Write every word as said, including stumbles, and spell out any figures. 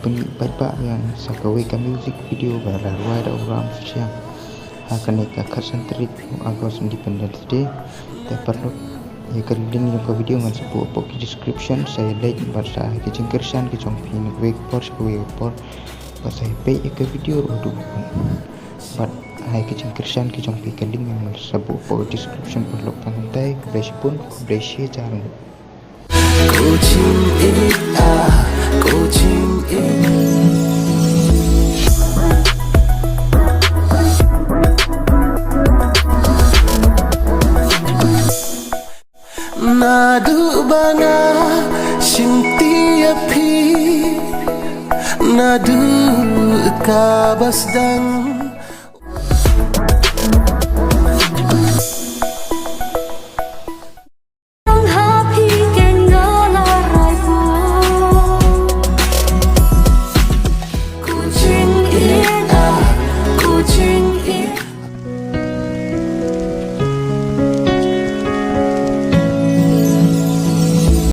Pynbeit ba ïa sa kawei ka music video ba la rwai da u Ram Shyang ha kane ka khatsan tarik u August, Independence Day. Te paralok, ïa ka link jong ka video ngan sa buh hapoh ki description. Sa ïa leit bad sa ha ki jingkyrshan ki jong phi na kawei ka por sha kawei ka por, bad sa ïa peit ïa ka video ruh haduh bad ha ki jingkyrshan ki jong phi. Ka link ngan sa buh hapoh ka description. Paralok, tang kumtai, khublei shibun, khublei shihajar nguh. Coaching it ah, coaching it. Naduh ba nga shim ti ïa phi, naduh kaba sdang.